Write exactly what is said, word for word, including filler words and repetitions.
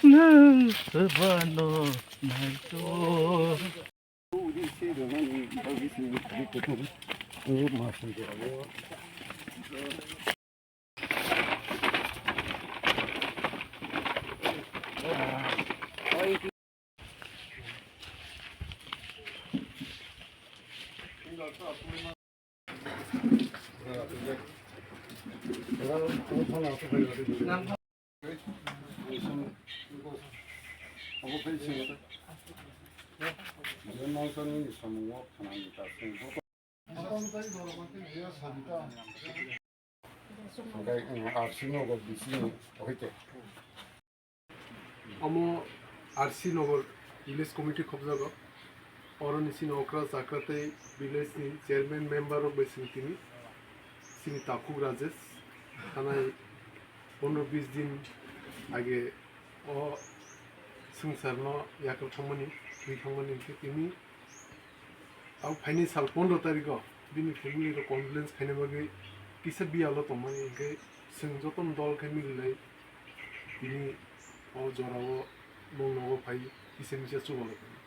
Nwng kwbano naitugwi. Hwnkhe, um, R C Nagar bising ni okhai te. Omo R C Nagar village committee khobjago. Oroni sini okra chakra tei village ni chairman member rok bai sini tini. Sini takhuk Rajesh. Thanai pondro bis din age o swngchar no yakar thangmani, thwi thangmani hwnkhe tini Ang phaini sal pondro tarikh o bini family rok condolence khaina bagwi kisa biyalo tongmani, hwnkhe chwng jotono dol khe mililai tini o jorao nwng nogo phai kisa misa chubalai phai.